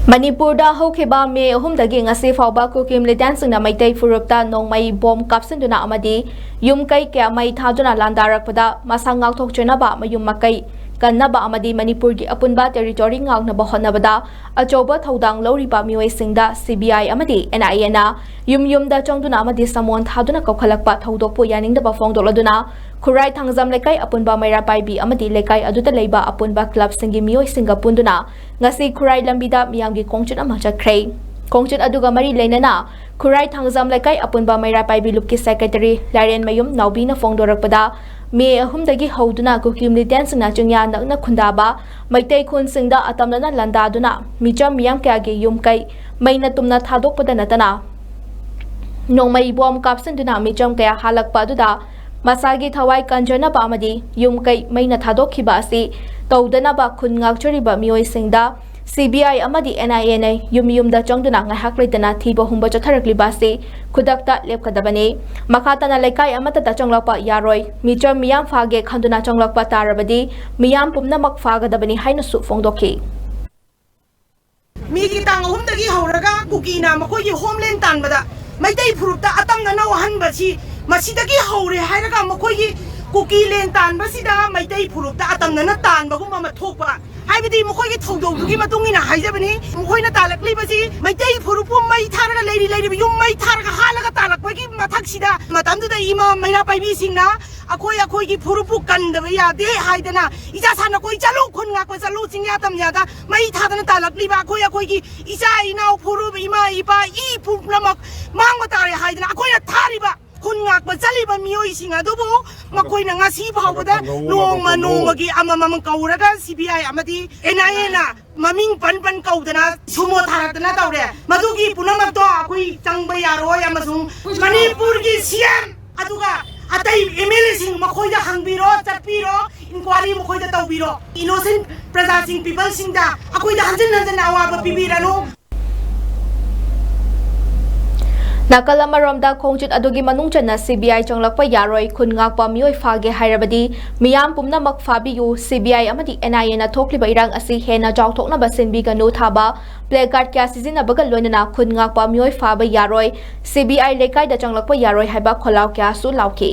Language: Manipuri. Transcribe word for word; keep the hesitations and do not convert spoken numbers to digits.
ꯃꯅꯤꯄꯨꯔꯗ ꯍꯧꯈꯤꯕ ꯃꯦ ꯑꯍꯨꯝꯗꯒꯤ ꯉꯁꯤ ꯐꯥꯎꯕ ꯀꯨꯀꯤ ꯃꯤꯂꯤꯇꯦꯟꯁꯤꯡꯅ ꯃꯩꯇꯩ ꯐꯨꯔꯨꯞꯇ ꯅꯣꯡꯃꯩ ꯕꯣꯝ ꯀꯥꯞꯁꯤꯟꯗꯨꯅ ꯑꯃꯗꯤ ꯌꯨꯝ ꯀꯩ ꯀꯌꯥ ꯃꯩ ꯊꯥꯗꯨꯅ ꯂꯥꯟꯗꯥꯔꯛꯄꯗ ꯃꯁꯥ ꯉꯥꯛꯊꯣꯛꯆꯅꯕ, ꯃꯌꯨꯝ ꯃꯀꯩ ꯀꯟꯅꯕ ꯑꯃꯗꯤ ꯃꯅꯤꯄꯨꯔꯒꯤ ꯑꯄꯨꯟꯕ ꯇꯦꯔꯤꯇꯣꯔꯤ ꯉꯥꯛꯅꯕ ꯍꯣꯠꯅꯕꯗ ꯑꯆꯧꯕ ꯊꯧꯗꯥꯡ ꯂꯧꯔꯤꯕ ꯃꯤꯑꯣꯏꯁꯤꯡꯗ ꯁꯤ ꯕꯤ ꯑꯥꯏ ꯑꯃꯗꯤ ꯑꯦꯟ ꯑꯥꯏ ꯑꯦꯅ ꯌꯨꯝ ꯌꯨꯝꯗ ꯆꯪꯗꯨꯅ ꯑꯃꯗꯤ ꯁꯃꯣꯟ ꯊꯥꯗꯨꯅ ꯀꯧꯈꯠꯂꯛꯄ ꯊꯧꯗꯣꯛꯄꯨ ꯌꯥꯅꯤꯡꯗꯕ ꯐꯣꯡꯗꯣꯛꯂꯗꯨꯅ ꯈꯨꯔꯥꯏ ꯊꯥꯡꯖꯝ ꯂꯩꯀꯥꯏ ꯑꯄꯨꯟꯕ ꯃꯩꯔꯥ ꯄꯥꯏꯕꯤ ꯑꯃꯗꯤ ꯂꯩꯀꯥꯏ ꯑꯗꯨꯗ ꯂꯩꯕ ꯑꯄꯨꯟꯕ ꯀ꯭ꯂꯕꯁꯤꯡꯒꯤ ꯃꯤꯑꯣꯏꯁꯤꯡꯒ ꯄꯨꯟꯗꯨꯅ ꯉꯁꯤ ꯈꯨꯔꯥꯏ ꯂꯝꯕꯤꯗ ꯃꯤꯌꯥꯝꯒꯤ ꯈꯣꯡꯆꯠ ꯑꯃ ꯆꯠꯈ꯭ꯔꯦ꯫ ꯈꯣꯡꯆꯠ ꯑꯗꯨꯒ ꯃꯔꯤ ꯂꯩꯅꯅ ꯈꯨꯔꯥꯏ ꯊꯥꯡꯖꯝ ꯂꯩꯀꯥꯏ ꯑꯄꯨꯟꯕ ꯃꯩꯔꯥ ꯄꯥꯏꯕꯤ ꯂꯨꯞꯀꯤ ꯁꯦꯀ꯭ꯔꯦꯇꯔꯤ ꯂꯥꯏꯔꯦꯟꯃꯌꯨꯝ ꯅꯥꯎꯕꯤꯅ ꯐꯣꯡꯗꯣꯔꯛꯄꯗ, ꯃꯦ ꯑꯍꯨꯝꯗꯒꯤ ꯍꯧꯗꯨꯅ ꯀꯨꯀꯤ ꯃꯤꯂꯤꯇꯦꯟꯁꯤꯡꯅ ꯆꯤꯡꯌꯥ ꯅꯛꯅ ꯈꯨꯟꯗꯥꯕ ꯃꯩꯇꯩ ꯈꯨꯟꯁꯤꯡꯗ ꯑꯇꯝꯅꯅ ꯂꯥꯟꯗꯥꯗꯨꯅ ꯃꯤꯆꯝ ꯃꯤꯌꯥꯝ ꯀꯌꯥꯒꯤ ꯌꯨꯝ ꯀꯩ ꯃꯩꯅ ꯇꯨꯝꯅ ꯊꯥꯗꯣꯛꯄꯗ ꯅꯠꯇꯅ ꯅꯣꯡꯃꯩ ꯕꯣꯝ ꯀꯥꯞꯁꯤꯟꯗꯨꯅ ꯃꯤꯆꯝ ꯀꯌꯥ ꯍꯥꯜꯂꯛꯄ ꯑꯗꯨꯗ ꯃꯁꯥꯒꯤ ꯊꯋꯥꯏ ꯀꯟꯖꯅꯕ ꯑꯃꯗꯤ ꯌꯨꯝ ꯀꯩ ꯃꯩꯅ ꯊꯥꯗꯣꯛꯈꯤꯕ ꯑꯁꯤ ꯇꯧꯗꯅꯕ ꯈꯨꯟ ꯉꯥꯛꯆꯔꯤꯕ ꯃꯤꯑꯣꯏꯁꯤꯡꯗ ꯁꯤ ꯕꯤ ꯑꯥꯏ ꯑꯃꯗꯤ ꯑꯦꯟ ꯑꯥꯏ ꯑꯦꯅ ꯌꯨꯝ ꯌꯨꯝꯗ ꯆꯪꯗꯨꯅ ꯉꯥꯏꯍꯥꯛ ꯂꯩꯇꯅ ꯊꯤꯕ ꯍꯨꯝꯕ ꯆꯠꯊꯔꯛꯂꯤꯕ ꯑꯁꯤ ꯈꯨꯗꯛꯇ ꯂꯦꯞꯀꯗꯕꯅꯤ꯫ ꯃꯈꯥ ꯇꯥꯅ ꯂꯩꯀꯥꯏ ꯑꯃꯠꯇꯗ ꯆꯪꯂꯛꯄ ꯌꯥꯔꯣꯏ꯫ ꯃꯤꯆꯝ ꯃꯤꯌꯥꯝ ꯐꯥꯒꯦ ꯈꯟꯗꯨꯅ ꯆꯪꯂꯛꯄ ꯇꯥꯔꯕꯗꯤ ꯃꯤꯌꯥꯝ ꯄꯨꯝꯅꯃꯛ ꯐꯥꯒꯗꯕꯅꯤ ꯍꯥꯏꯅꯁꯨ ꯐꯣꯡꯗꯣꯛꯈꯤ꯫ ꯃꯤꯒꯤ ꯇꯥꯡ ꯑꯍꯨꯝꯗꯒꯤ ꯍꯧꯔꯒ ꯀꯨꯀꯤꯅ ꯃꯈꯣꯏꯒꯤ ꯍꯣꯝꯂꯦꯟ ꯇꯥꯟꯕꯗ ꯃꯩꯇꯩ ꯐꯨꯔꯨꯞꯇ ꯑꯇꯝꯅꯅ ꯋꯥꯍꯟꯕꯁꯤ ꯃꯁꯤꯗꯒꯤ ꯍꯧꯔꯦ ꯍꯥꯏꯔꯒ ꯃꯈꯣꯏꯒꯤ ꯀꯨꯀꯤ ꯂꯦꯟ ꯇꯥꯟꯕꯁꯤꯗ ꯃꯩꯇꯩ ꯐꯨꯔꯨꯞꯇ ꯑꯇꯝꯅꯅ ꯇꯥꯟꯕꯒꯨꯝꯕ ꯑꯃ ꯊꯣꯛꯄ ꯍꯥꯏꯕꯗꯤ ꯃꯈꯣꯏꯒꯤ ꯊꯧꯗꯧꯗꯨꯒꯤ ꯃꯇꯨꯡ ꯏꯟꯅ ꯍꯥꯏꯖꯕꯅꯤ꯫ ꯃꯈꯣꯏꯅ ꯇꯥꯜꯂꯛꯂꯤꯕꯁꯤ ꯃꯩꯇꯩ ꯐꯨꯔꯨꯞꯄꯨ ꯃꯩ ꯊꯥꯔꯒ ꯂꯩꯔꯤ ꯂꯩꯔꯤꯕ ꯌꯨꯝ ꯃꯩ ꯊꯥꯔꯒ ꯍꯥꯠꯂꯒ ꯇꯥꯜꯂꯛꯄꯒꯤ ꯃꯊꯛꯁꯤꯗ ꯃꯇꯝꯗꯨꯗ ꯏꯃꯥ ꯃꯩꯔꯥ ꯄꯥꯏꯕꯤꯁꯤꯡꯅ ꯑꯩꯈꯣꯏ ꯑꯩꯈꯣꯏꯒꯤ ꯐꯨꯔꯨꯞꯄꯨ ꯀꯟꯗꯕ ꯌꯥꯗꯦ ꯍꯥꯏꯗꯅ ꯏꯆꯥ ꯁꯥꯟꯅ ꯀꯣꯏ ꯆꯠꯂꯨ, ꯈꯨꯟ ꯉꯥꯛꯄ ꯆꯠꯂꯨ, ꯆꯤꯡꯌꯥ ꯇꯝꯌꯥꯗ ꯃꯩ ꯊꯥꯗꯅ ꯇꯥꯜꯂꯛꯂꯤꯕ ꯑꯩꯈꯣꯏ ꯑꯩꯈꯣꯏꯒꯤ ꯏꯆꯥ ꯏꯅꯥꯎ ꯐꯨꯔꯨꯞ ꯏꯃꯥ ꯏꯄꯥ ꯏ ꯄꯨꯝꯅꯃꯛ ꯃꯥꯡꯕ ꯇꯥꯔꯦ ꯍꯥꯏꯗꯅ ꯑꯩꯈꯣꯏꯅ ꯊꯥꯔꯤꯕ ꯈꯨꯟ ꯉꯥꯛꯄ ꯆꯠꯂꯤꯕ ꯃꯤꯑꯣꯏꯁꯤꯡ ꯑꯗꯨꯕꯨ ꯃꯈꯣꯏꯅ ꯉꯁꯤ ꯐꯥꯎꯕꯗ ꯅꯣꯡꯃ ꯅꯣꯡꯃꯒꯤ ꯑꯃꯃꯝ ꯀꯧꯔꯒ ꯁꯤ ꯕꯤ ꯑꯥꯏ ꯑꯃꯗꯤ ꯑꯦꯟ ꯑꯥꯏ ꯑꯦꯅ ꯃꯃꯤꯡ ꯄꯟ ꯄꯟ ꯀꯧꯗꯅ ꯁꯨꯃꯣ ꯊꯥꯔꯛꯇꯅ ꯇꯧꯔꯦ꯫ ꯃꯗꯨꯒꯤ ꯄꯨꯝꯅꯃꯛꯇꯣ ꯑꯩꯈꯣꯏ ꯆꯪꯕ ꯌꯥꯔꯣꯏ ꯑꯃꯁꯨꯡ ꯃꯅꯤꯄꯨꯔꯒꯤ ꯁꯤ ꯑꯦꯝ ꯑꯗꯨꯒ ꯑꯇꯩ ꯑꯦꯝ ꯑꯦꯜ ꯑꯦꯁꯤꯡ ꯃꯈꯣꯏꯗ ꯍꯪꯕꯤꯔꯣ, ꯆꯠꯄꯤꯔꯣ, ꯏꯟꯀ꯭ꯋꯥꯔꯤ ꯃꯈꯣꯏꯗ ꯇꯧꯕꯤꯔꯣ꯫ ꯏꯅꯣꯁꯦꯟ ꯄ꯭ꯔꯖꯥꯁꯤꯡ, ꯄꯤꯄꯜꯁꯤꯡꯗ ꯑꯩꯈꯣꯏꯗ ꯍꯟꯖꯤꯟ ꯍꯟꯖꯤꯟ ꯑꯋꯥꯕ ꯄꯤꯕꯤꯔꯅꯨ꯫ ꯅꯥꯀꯜ ꯑꯃꯔꯣꯝꯗ, ꯈꯣꯡꯆꯠ ꯑꯗꯨꯒꯤ ꯃꯅꯨꯡ ꯆꯟꯅ CBI ꯆꯪꯂꯛꯄ ꯌꯥꯔꯣꯏ, ꯈꯨꯟ ꯉꯥꯛꯄ ꯃꯤꯑꯣꯏ ꯐꯥꯒꯦ ꯍꯥꯏꯔꯕꯗꯤ ꯃꯤꯌꯥꯝ ꯄꯨꯝꯅꯃꯛ ꯐꯥꯕꯤꯌꯨ, CBI ꯑꯃꯗꯤ NIAꯅ ꯊꯣꯛꯂꯤꯕ ꯏꯔꯥꯡ ꯑꯁꯤ ꯍꯦꯟꯅ ꯆꯥꯎꯊꯣꯛꯅꯕ ꯁꯤꯟꯕꯤꯒꯅꯨ ꯊꯥꯕ placard ꯀꯌꯥ ꯁꯤꯖꯤꯟꯅꯕꯒ ꯂꯣꯏꯅꯅ ꯈꯨꯟ ꯉꯥꯛꯄ ꯃꯤꯑꯣꯏ ꯐꯥꯕ ꯌꯥꯔꯣꯏ, CBI ꯂꯩꯀꯥꯏꯗ ꯆꯪꯂꯛꯄ ꯌꯥꯔꯣꯏ ꯍꯥꯏꯕ ꯈꯣꯜꯂꯥꯎ ꯀꯌꯥꯁꯨ ꯂꯥꯎꯈꯤ꯫